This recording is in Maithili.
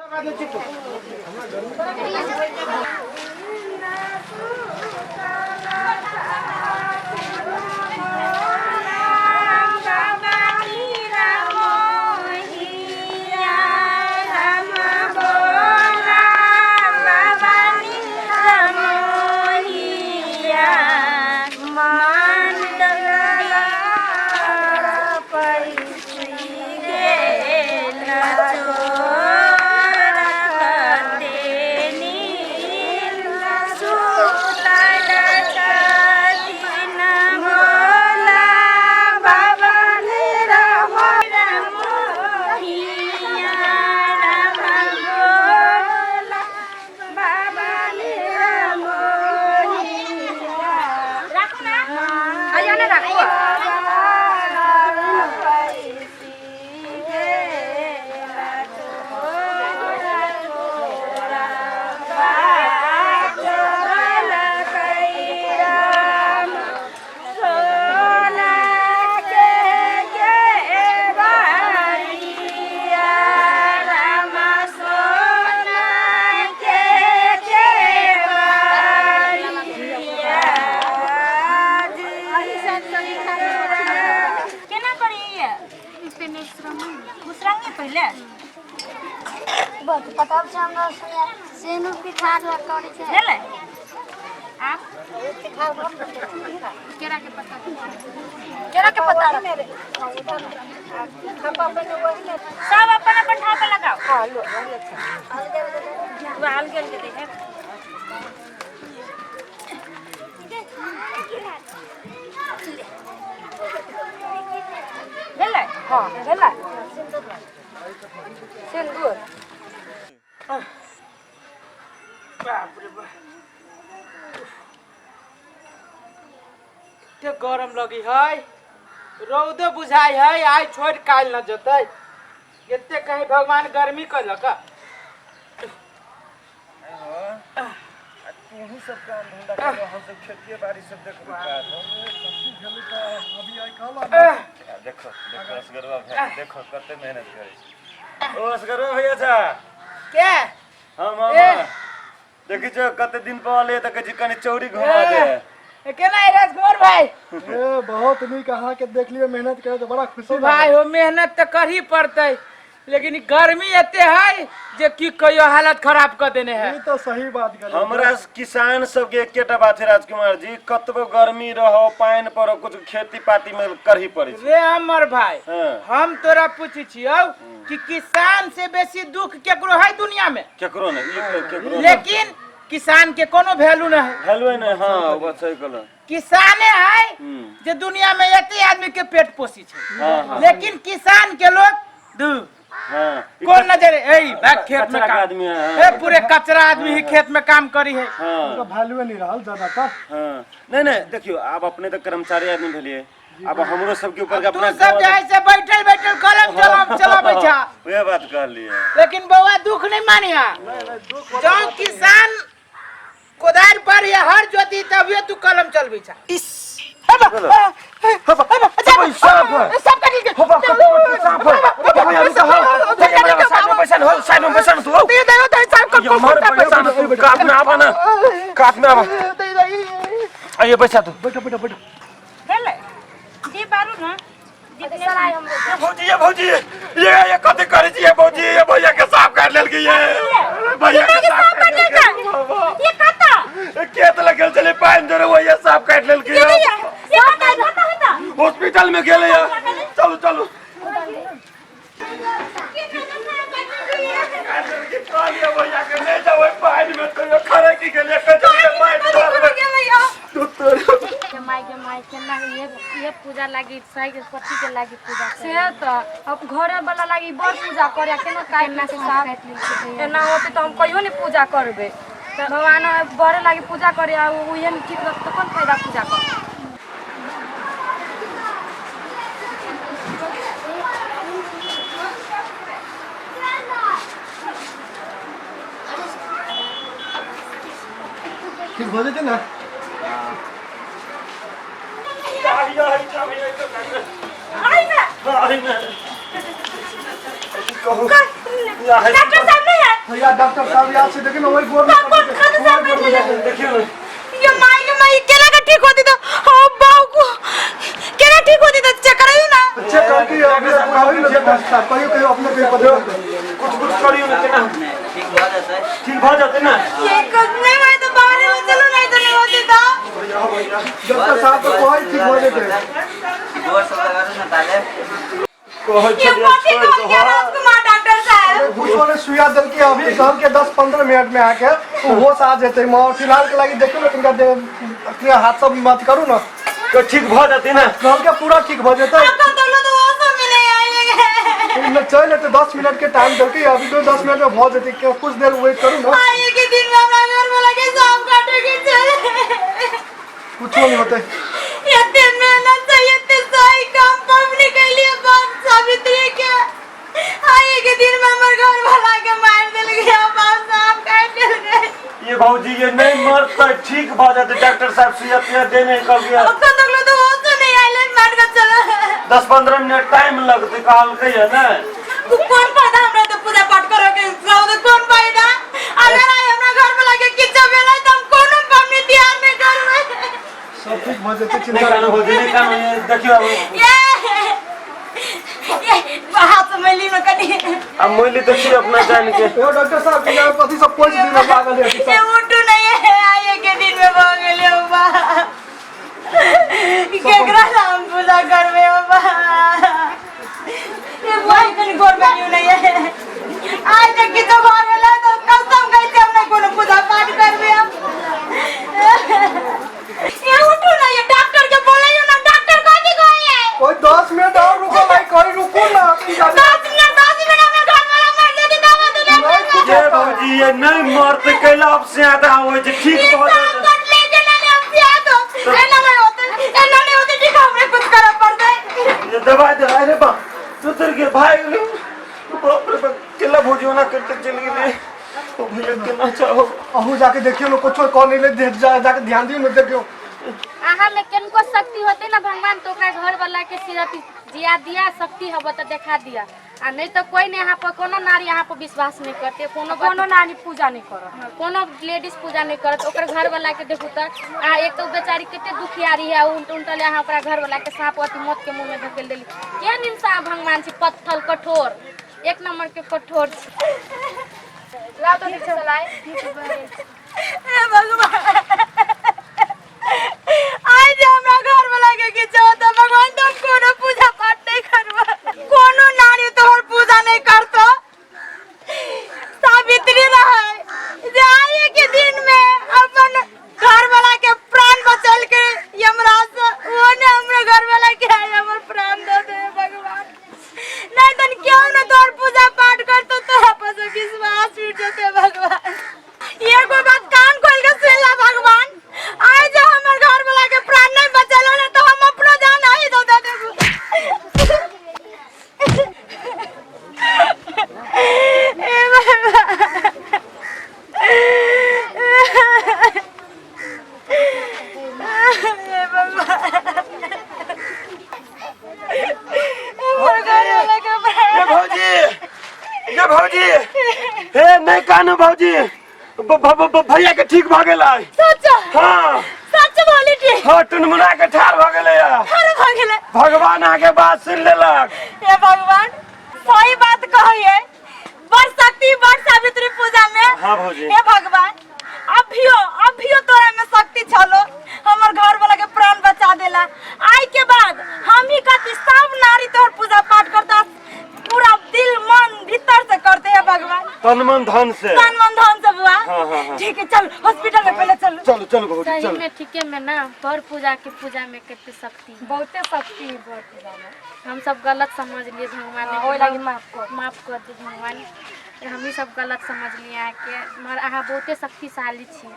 सब आदमी चिट्टू। केना करैया मुसरंगी पहिले बस पता छै हमरा सुने सेनु पिठार लग करै छै भेलै आब केरा के पत्ता केरा के पत्ता सब अपन अपन ठाव पर लगाओ हां लो अलगे अलगे दे है। भेलै हाँ भेलै सिन्दूर। बाप रे बाप, एते गरम लगी है, रौदे बुझाइ है आइ छोड़ि काल्हि न जेतै। एते कहीं भगवान गर्मी कैलक। तूहू सब काम धंधा कर, हम सब खेतिए बाड़ी सब देखबे का। देखो देखो असगरवा भैया, देखो कते मेहनत करे छै। ओ असगरवा भैया छा के हम ए। हम देखी छो कते दिन पर अले त कहै छी कनी चौरी घुमा दे। ए, केना है राजकुमार भाई? ए, बहुत नीक, अहाँके देख लियौ मेहनत करे तऽ बड़ा खुशी भाई हो, मेहनत तऽ करही पड़तै, लेकिन ई गर्मी एते है जे की कहियो, हालत खराब कर देने है। ई तऽ सही बात कहलियै। हमरा किसान सबके एकेटा बात है राजकुमार जी, कतबो गर्मी रहो, पानि पड़ो, कुछ खेती पाती में करही पड़ै छै। रे हमर भाई, हाँ। हम तोरा पूछै छियौ कि किसान से बेसी दुख केकरो है दुनिया में? केकरो नहि, ई तऽ केकरो नहि। लेकिन किसान के कोनो वैल्यू नहीं है। वैल्यू नहि, हाँ, ओ बात सही कहलौं। किसाने है जे दुनिया में एते आदमी के पेट पोसी छै, हाँ, हाँ। लेकिन किसान के लोग दू कोन नजर ए भाग खेत में कचरा के काम आदमी है, हाँ। ए पूरे कचरा आदमी ही खेत में काम करी है। हाँ। वैल्यू नहीं रहल ज्यादातर। हाँ, नहीं नहीं, देखियो आब अपने तऽ कर्मचारी आदमी भेलिए, आब हमरो सबके ऊपर के तू अपना सब जे है से बैठल बैठल कलम चला चलाबै छा। वएह बात कहलिए। लेकिन बौआ दुख नहीं मानिया, जौ किसान कोदार पर या हर जोती तभिए तू कलम चलबै छा। सब काट में आबा ना, काट में आबा, आइए पैसा तू। बैठो बैठो बैठो। भेलै दीप बारू ना दीप ने। भौजी, ये भौजी, ये कथी करै छी ये भौजी? ये भैया के साफ कर लेल ये भैया के साफ काट लेलकै ये कता? खेत लगल छलै पानि जोरे, वही साफ काटि लेलकै। ये ये कता कता होता? हॉस्पिटल में गेलै। चलू चलू। कहलियै भैया के नहि जाबै पानि में, तैयो खड़े की गेलियै? कहै पानि तू तोरे के माय के माय, केना ये पूजा लागी साई के कथी के लागी पूजा करे? से तऽ अब घरे वाला लागी बड़ पूजा करे, केना काटि केना लै छै साँप साँप? काटि लै छै भैया? एना होतै तऽ हम कहियो नहि पूजा करबै। भगवान बड़े लागी पूजा करे आ उहे नहि ठीक रहत तऽ कोन फायदा पूजा कर? ठीक भऽ जेतै ने? डॉक्टर साहब नहीं है। भैया डॉक्टर साहब याद से देखिए ना वही गोर में कौन खाते साहब बैठ ले देखियो ना। ये माई के माई केना के ठीक होती तो हो बाऊ को केना ठीक होती तो चेक कराइयो ना। चेक करके अभी वही ना डॉक्टर साहब कहियो कहियो अपने कहियो पता कुछ कुछ करियो ना केना ठीक भऽ जेतै। ठीक भऽ जेतै ना। ये कुछ नहीं भाई तो बाहर में चलो नहीं तो नहीं होती तो डॉक्टर साहब को कोई ठीक हो जेतै। गोर सब लगा दू ना ताले। कहै ये छलियै कथी छोड़ि कहल गया दहो। राजकुमार डॉक्टर साहब? कुछ ने सुइया देलके अभी कहल के 10-15 मिनट में आके उ होश आ जेतै। मगर फिलहाल के लागी देखियो ना तुमका अपने हाथ सब मत करू ना तो ठीक भऽ जेतै ना। कहल के पूरा ठीक भऽ जेतै। अखन तो लोग वो सब मिले आएंगे। ने चल एते 10 मिनट के टाइम देलके अभी तो 10 मिनट में भऽ जेतै। कुछ देर वेट करू ना। आइए के दिन में हमरा घर में लगे सांप काटे के चले। कुछो नहीं होतै। एते मेहनत से एते सही काम पबनी कैलिए बाप सावित्री के आइए के दिन में हमर घर वाला के मार देल गया बाप सांप काट देल गए। ये भौजी ये नहीं मरतै ठीक भऽ जेतै। डॉक्टर साहब सुइया तुइया देने कहल गया। अखन तक लोग तो वो तो नहीं आइले मार के चलो। 10-15 मिनट टाइम लगतै कहलकै है ना। कौन फायदा हमरा तो पूजा पाठ करे के सब तो कौन फायदा? अगर आइ हमरा घर में लगे किछो भेलै त हम कोनो पबनी तिहार नहीं करबै। सब ठीक भऽ जेतै नहीं चिंता कानू भौजी नहीं कानू ये देखियो अब। ये ये हाथ मैली में कनी अब मैली तऽ छी अपना जान के। यो डॉक्टर साहब के यहाँ कथी सब पोछ दिन लागल है। ये उठू नहीं है आइए के दिन में भऽ गेलै बाबा। केकरा नाम पूजा करबै बाबा? ये बुआई कनी गोर में यूं नहीं है। आज तक किछो भऽ गेलै तो कसम कहै छी हम नहीं कोनो पूजा पाठ करबै हम। ये उठू ना ये डॉक्टर के बोलैयो ना डॉक्टर कथी कहै है? कोई 10 मिनट और रुको भाई कोई रुको ना अपनी गाड़ी। 10 मिनट 10 मिनट में घर वाला मर जेतै तब दुनिया नहीं कुछ ये होता है। भौजी ये नहीं मरतै कैला अब से आधा होइ छै ठीक ये भऽ सांप जेतै। काट ले के ना हम सिया तो एना नहीं होते एना नहीं होते ठीक हमरे कुछ करऽ पड़तै। ये दवाई दे अरे बा सुतर के भाई बाप रे बाप केला भौजी ओना करते चलि गेलै। ओ भैया केना चाहो अहू जाके देखियो ना कुछो कह नहीं ले जाके ध्यान दियो ना देखियो। अहाँ में किनको शक्ति होते ना भगवान तो ओकरा घर वाला के सिर्फ जिया दिया शक्ति हब तो देखा दिया आ नहीं तो कोई नहीं यहाँ पर कोनो नारी यहाँ पर विश्वास नहीं करते कोनो कोनो नानी पूजा नहीं करत। कोनो लेडीज पूजा नहीं करत। ओकर घर वाला के देखू त आ एक तो बेचारी कते दुखियारी है उल्ट उल्टल यहाँ ओकरा घर वाला के सांप अथी मौत के मुंह में धकेल देली। केहन इंसान भगवान छै पत्थर कठोर एक नंबर के कठोर छै। लाओ तो नीचे चलाए। हे भगवान आज हमरा घर वाला के किछो होता भगवान तो हम कोनो पूजा पाठ नहीं करबा। कोनो नारी तोहर पूजा नहीं करतो। सावित्री रहे जे आइए के दिन में अपन घर वाला के प्राण बचल के यमराज से वो ने हमरा घर वाला के आइ हमर प्राण दे दे भगवान। नहीं तन क्यों न तोहर पूजा पाठ करतो तोरा पर से विश्वास उठ जेते भगवान। एगो बात कान खोल के सुन ला भगवान आज जे हमर घर वाला के प्राण नहीं बचल ना तो हम अपनो जान आई दो दे देबो। हे भगवान हे भगवान हमर घर वाला के प्राण ये भौजी ये भौजी हे नहीं कानू भौजी भैया के ठीक भऽ गेलै। सच? हाँ सच बोली ठीक? हाँ टुनमुना के ठाढ़ भऽ गेलै। ठाढ़ भऽ गेलै। भगवान आगे बात सुन लेलक। हे भगवान सही बात कहिए बड़ शक्ति बड़ सावित्री पूजा में। हाँ भौजी। हे भगवान अभियो अभियो तोरा में शक्ति छलो हमर घर वाला के प्राण बचा देला। आई के बाद हम ही कहती सब नारी तोहर पूजा पाठ करता पूरा दिल मन भीतर से करते हैं भगवान तन मन धन से तन मन धन से बुआ। हाँ, हाँ, हाँ। ठीक है चल हॉस्पिटल में पहले चलो। चलो चलो भौजी सही चलो। में ठीके में ना बड़ पूजा के पूजा में कते शक्ति है। बहुते शक्ति है बड़ पूजा में। हम सब गलत समझ लिए भगवान हाँ, ओहि लागी माफ कर। माफ कर दे भगवान हम ही सब गलत समझ लिए आके मगर अहाँ बहुते शक्तिशाली छी।